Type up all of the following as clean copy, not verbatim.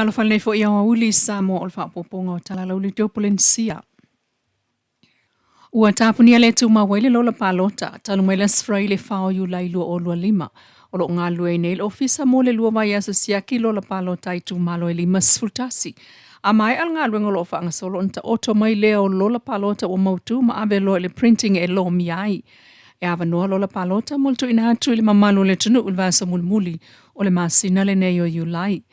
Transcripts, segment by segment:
Talofa lelei foi i aoauli i Samoa o le faaopoopoga o Tala Lauli Teo Polenisia. Ua tapunia le tumau ai le lola palota talu mai le Aso Faraile 4 o Iulai 2025. O lo o galulue ai nei le Ofisa mo le lua vaiaso siaki lola palota a itumalo e 51. A maea le galuega o lo o faagasolo ona taoto mai lea o lola palota ua mautu ma ave loa i le printing e lomia ai. E avanoa lola palota mo le tuuina atu i le mamalu o le atunuu i le vaiaso mulimuli o le masina lenei o Iulai.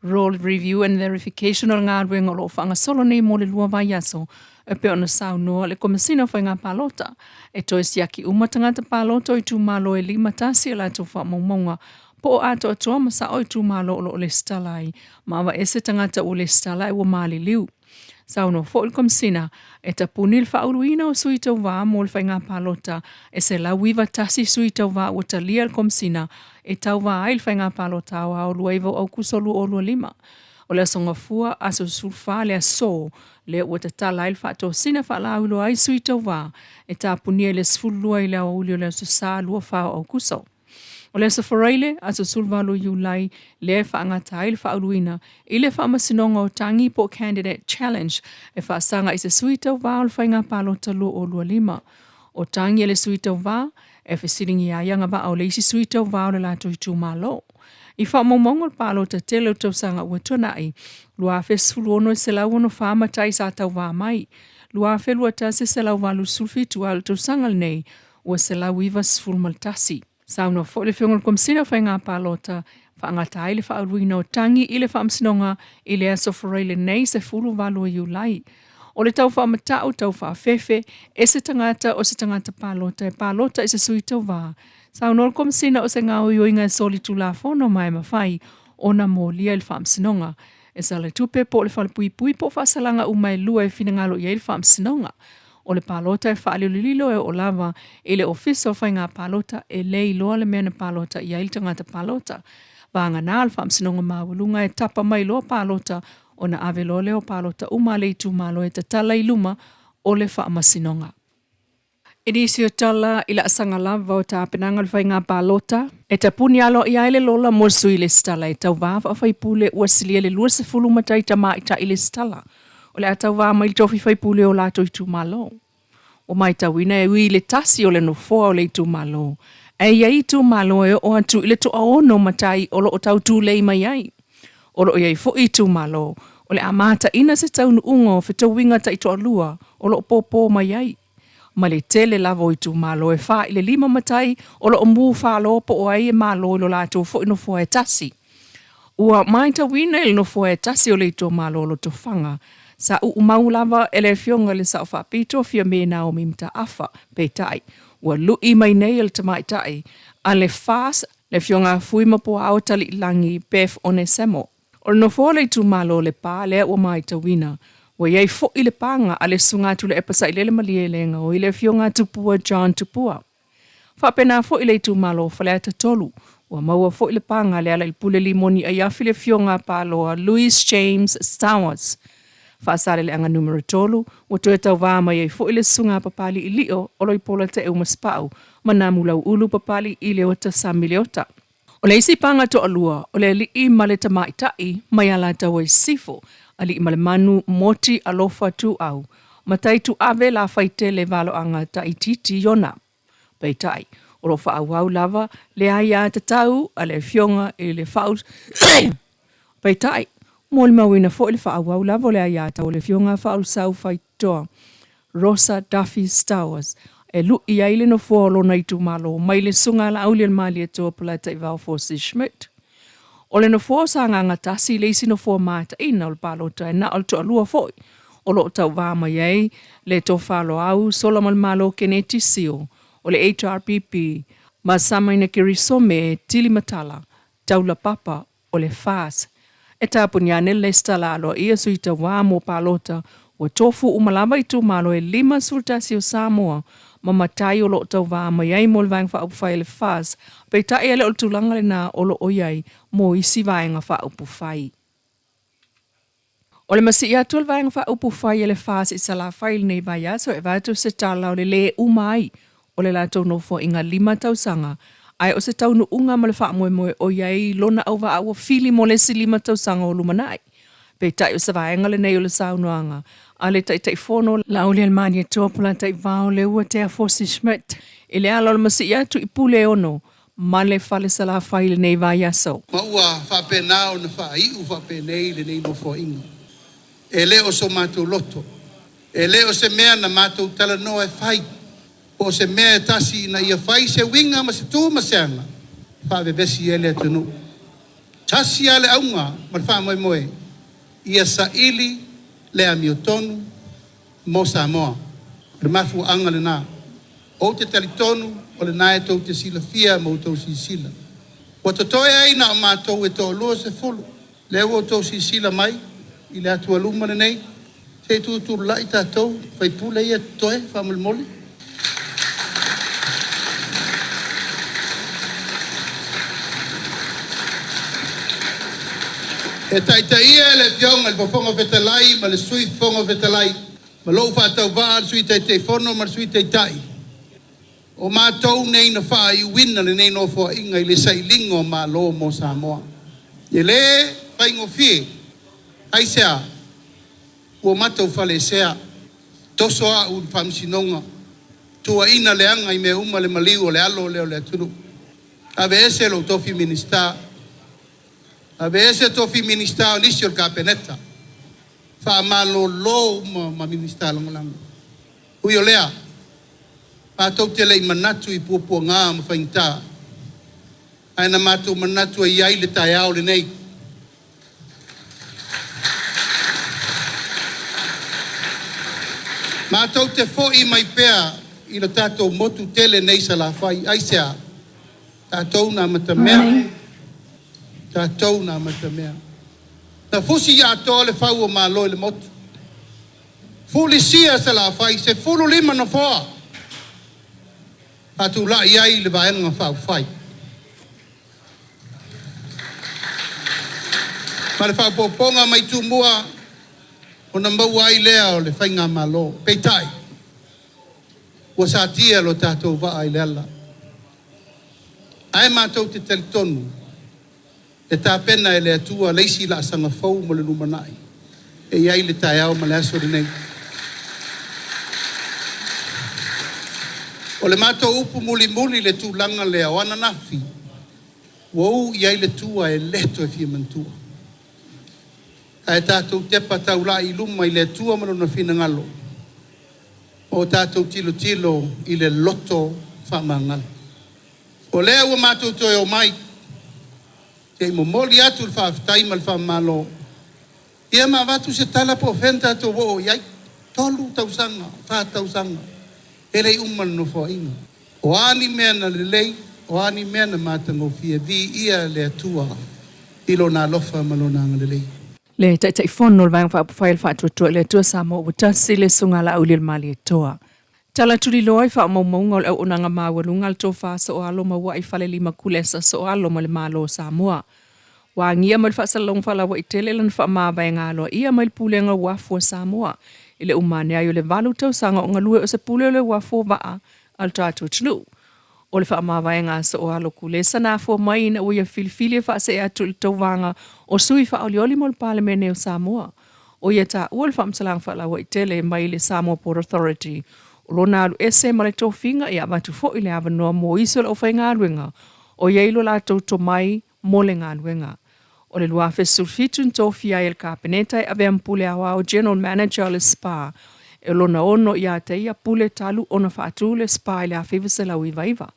Roll Review and Verification o le galuega o lo o faagasolo nei mo le lua vaiaso e pei ona saunoa le Komesina o Faiga Palota e toe siaki uma tagata palota o itumalo e 51 a latou faamaumauga po o atoatoa ma sao itumalo o lo o lesitala ai ma aveese tagata ua lesitala ae ua maliliu. Saunoa foi le Komesina e tapuni le faauluina o sui tauva mo le faiga palota e 191 sui tauva ua talia e le Komesina e tauva ai i le faiga palota aoao 29 o Aukuso 2025. O le Aso Gafua, aso 14 le aso, lea ua tatala ai le faatosina faalauiloa ai sui tauva e tapunia i le 12 i le aoauli o le Aso Sa 24 o Aukuso. O le Aso Faraile, aso 18 o Iulai, lea e faagata ai le faauluina i le Faamasinoga o Tagi po o Candidate Challenge e faasaga i se sui tauva o le Faiga Palota 2025. O tagi a le sui tauva, e fesiligia ai agavaa o le isi sui tauva o le latou itumalo. I faamaumauga o le palota tele o le tausaga ua tuanai, 2016 e 164 matai sa tauva mai, 2021 e 187 a o le tausaga lenei ua 191. Saunoa foi le Afioga i le Komesina o Faiga Palota, faagata ai le faauluina o tagi i le Faamasinoga i le aso Faraile nei 18 o Iulai. O le tau faamata'u tau faafefe e se tagata o se tagata palota e palota i se sui tauva. Saunoa le Komesina o se gaoioiga e solitulafono ma e mafai ona molia i le Faamasinoga e sala tupe po o le falepuipui po o faasalaga uma e lua e finagalo i ai le Faamasinoga. O le palota e faalilolilo e oo lava i le Ofisa o Faiga Palota e le iloa le mea na palota i ai le tagata palota. Vagana le Faamasinoga Maualuga e tapa mai loa palota ona ave loa lea o palota uma a le itumalo e tatala i luma o le Faamasinoga. I nisi o tala i laasaga lava o tapenaga o le faiga palota, e tapuni aloaia ai le lola mo le sui lesitala e tauva faafaipule ua silia le 20 matai tamaitai lesitala o le a tauva mai le tofi faipule o latou itumalo. Ua matauina e ui i le tasi o le nofoa o le itumalo, ae i ai itumalo e oo atu i le toaono matai o lo o tau tulei mai ai. O lo o i ai foi itumalo o le a mataina se taunuuga o fetauiga taitoalua o lo o pōpō mai ai. Ma le tele lava o itumalo e fa i le lima matai o lo o mu fālō po o ai e malo i lo latou foi nofoa e tasi. Ua matauina i le nofoa e tasi o le itumalo o Lotofaga, sa uumau lava e le Afioga i le Sao Faapito Fiame Naomi Mataafa, peitai, ua lui mai nei e le tamaitai a le FAS le Afioga a Fuimapuaao Taliilagi Bev Onesemo. O le nofoa o le itumalo o Lepa lea ua matauina, ua i ai foi le paga a le Susuga a Tuilaepa Sailele Malielegaoi le Afioga a Tupua John Tupua. Faapena foi le itumalo o Faleata 3, ua maua foi le paga a Lealailepule Limoni Aiafi le Afioga a Paloa Louis James Stowers. Faasaleleaga Numera 3, ua toe tauva mai ai foi le Susuga a Papaliilio Oloipola Teeumasepau ma Namulauulu Papali'i Leota Sami Leota. O le isi paga toalua, o le alii ma le tamaitai mai Alataua i Sisifo, Aliimalemanu Moti Alofa Tuau, Matai Tuave Lafaitele Valoaga Taititi Iona. Peitai, o lo o faaauau lava le aiatatau a le Afioga i le Faaul Peitai, molimauina foi le faaauau lava o le aiatatau a le Afioga Faaulesau Faitoa Rosa Duffy Stowers e lui ai le nofoa o lona itumalo mai le Susuga a Laaulialemalietoa Polataivao Fosi Schmidt. O le nofoa o Sagaga 1 le isi nofoa mataina o le palota e na o le toalua foi o lo o tauva mai ai le Tofa Loau Solamalemalo Keneti Sio o le HRPP ma Samaina Kirisome Tilimatala Taulapapa o le FAS. E tapuni ane le lesitala aloaia sui tauā mo palota ua tofu uma lava itumalo e 51 o Samoa ma matai o lo o tauvā mai ai mo le Vaega Faaupufai a le FAS, peitai e le o le tulaga lena o lo o i ai mo isi Vaega Faaupufai. O le masii atu o le Vaega Faaupufai a le FAS i Salafai i lenei vaiaso e avatu se tala o le lē uma ai o le latou nofoaiga lima tausaga Ae o se taunuuga ma le faamoemoe o i ai lona auvaa ua fili mo le isi 5 tausaga o lumanai. Peitai o se vaega lenei o le saunoaga a le Taitaifono Laaulialemalietoa Polataivao Leuatea Fosi Schmidt i le ala o le masii atu i Puleono ma le Fale Salafai i lenei vaiaso. Ma ua faapena ona faaiu faapenei lenei nofoaiga. E le o so matou loto, e le o se mea na matou talanoa e fai, po o se mea e tasi ina ia fai se uiga ma se tu ma se aga e faavevesi ai le atunuu. Tasi lava le auga ma le faamoemoe, ia saili le amiotonu mo Samoa. O le mafuaaga lena. Ou te talitonu o lena e tou te silafia ma outou silasila. Ua totoe ai na o matou e toalua sefulu. Lea ua outou silasila mai i le atualuma lenei, se i tutulai tatou faipule ia e totoe faamolemole. E taitaia e le Afioga i le Fofoga Fetalai ma le Sui Fofoga Fetalai ma lou faatauvaa le Sui Taitaifono ma le Sui Taitai, o matou nei na faaiuina lenei nofoaiga i le sailiga o Malo mo Samoa. E le faigofie, aisea? Ua matou faleesea, toso au i le faamasinoga, tuuaina leaga i mea uma le maliu o le alo lea o le atunuu. Aveese lou tofi Minisita, aveese tofi Minisita o nisi o le Kapeneta, faamalolo uma ma Minisita Lagolago. Ui o lea, matou te le i manatu i puapuaga ma faigata, ae na matou manatu e i ai le taeao lenei. Matou te foi mai pea i le tatou motu tele nei i Salafai. Aisea? Tatou na amatamea. Tatou na amatamea. Na fusi atoa le fau o Malo i le motu. Fulisia Salafai, 15 nofoa. Faatulai ai le Vaega Faaupufai. Ma le faaopoopoga mai Tumua ona maua ai lea o le faigamalo. Peitai, ua satia lo tatou vaa i le ala. Ae matou te talitonu e tapena e le Atua le isi laasaga fou mo le lumanai e i ai le taeao ma le aso lenei. O le matou upu mulimuli i le tulaga lea o ananafi, ua u i ai le tua e le toe fia manatua. Ae tatou tepa taulai i luma i le Atua ma Lona finagalo, ma o tatou tilotilo i le loto faamagalo. O lea ua matou toe omai se i momoli atu le faafetai ma le faamalo, ia ma avatu se tala po o fea na tatou oo i ai. 3 tausaga, 4 tausaga, e le i uma le Nofoaiga. O a ni mea na lelei, o a ni mea na matagofie, viia le Atua i Lona alofa ma Lona agalelei. Le Taitaifono o le Vaega Faaupufai o le Faatuatua i le Atua Samoa ua tasi le Susuga Laaulialemalietoa. Tala tuliloa i faamaumauga o le auaunaga maualuga a le Tofa Sooalo Mauai Falelima Kulesa Sooalo ma le Malo o Samoa. Ua agia mai le faasalalauga faalauaitele lana faamavaega aloaia mai le Pulega o Uafu a Samoa i le uma ane ai o le 8 tausaga o galue o se pule o le uafu o vaa a le tatou atunuu. O le faamavaega a Sooalo Kulesa na afua mai ina ua ia filifili e faasee atu i le tauvaga o sui faaolioli mo le Palemene o Samoa. O ia taua le faamatalaga faalauaitele mai le Samoa Port Authority o lona alu ese ma le tofiga ia avatu foi le avanoa mo isi o le aufaigaluega o i ai lo latou tomai mo le galuega. O le 2017 na tofia ai e le Kapeneta e avea ma Pule Aoao General Manager o le SPA e lona ono ia te ia pule talu ona faatu le SPA i le 1999.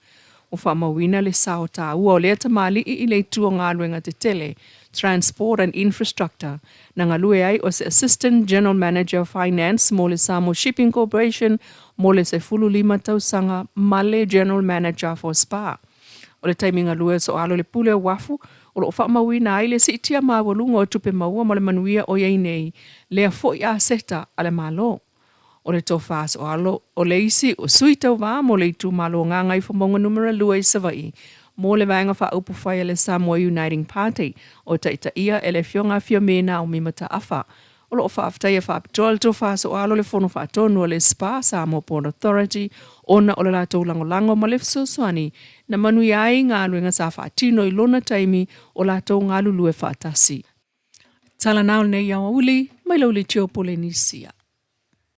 Ua faamauina le sao taua o lea tamalii i le itu o galuega tetele, Transport and Infrastructure, na galue ai o se Assistant General Manager Finance mo le Samoa Shipping Corporation mo le 15 tausaga ma le General Manager for SPA. O le taimi galue o Soalo i le Pule o Uafu, o lo o faamauina ai le siitia maualuga o tupe maua ma le manuia o i ai nei lea foi aseta a le Malo. O le Tofa Soalo o le isi o sui tauva mo le itumalo Gagaifomauga Numera 2 i Savaii mo le Vaega Faaupufai a le Samoa Uniting Party o taitaia e le Afioga a Fiame Naomi Mataafa. O lo o faafetaia faapitoa le tofa soalo le Fono Faatonu a le SPA, Samoa Port Authority, ona o le latou lagolago ma le fesoasoani na manuia ai galuega sa faatino i lona taimi o latou galulue faatasi. Tala na o lenei aoauli mai le Uli Tio Polenisia.